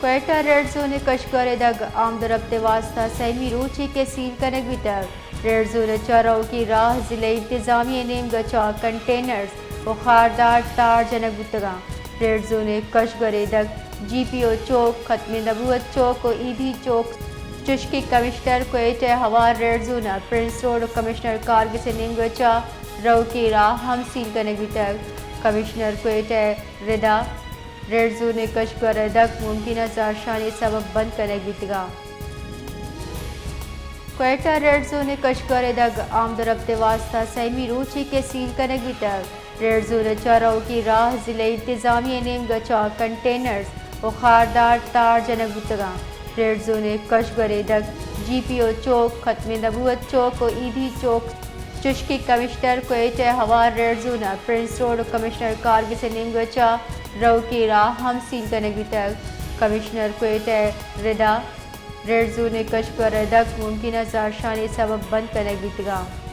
Quetta red zone ءِ کشک ءُ ردگ آمد ءُ رپت ءِ واستہ سیمی روچے کہ سیل کنگ بیتگ۔ ریڈ زون ءِ چہ روکی راہ ضلعی انتظامیہ ءِ نیمگ ءَ چہ کنٹینرز ءُ خاردار تار جنگ بوتگاں۔ ریڈ زون ءِ کشک ءُ ردگ جی پی او چوک، ختم نبوت چوک ءُ ایدھی چوک، چشکہ کمشنر کوئٹہ ءِ ہوار ریڈ زون ءَ پرنس روڈ ءُ کمشنر کارگس ءِ نیمگ ءَ چہ روکی راہ ہم سیل کنگ بیتگ۔ کمشنر کوئٹہ ءِ ردا ریڈ زون ءِ کشک ءُ ردگ ممکنہ زہرشانی سبب بند کنگ بیتگاں۔ کوئٹہ ریڈ زون ءِ کشک ءُ ردگ آمد ءُ رپت ءِ واستہ سیمی روچے کہ سیل کنگ بیتگ۔ ریڈ زون ءِ چہ روکی راہ ضلعی انتظامیہ ءِ نیمگ ءَ چہ کنٹینرز ءُ خاردار تار جنگ بوتگاں۔ ریڈ زون ءِ کشک ءُ ردگ جی پی او چوک، ختم نبوت چوک ءُ ایدھی چوک، چشکہ کمشنر کوئٹہ ءِ ہوار ریڈ زون ءَ پرنس روڈ ءُ کمشنر کارگس ءِ نیمگ ءَ چہ روکی راہ ہم سیل کنگ بیتگ۔ کمشنر کوئٹہ ءِ ردا ریڈ زون ءِ کشک ءُ ردگ ممکنہ زہرشانی سبب بند کنگ بیتگاں۔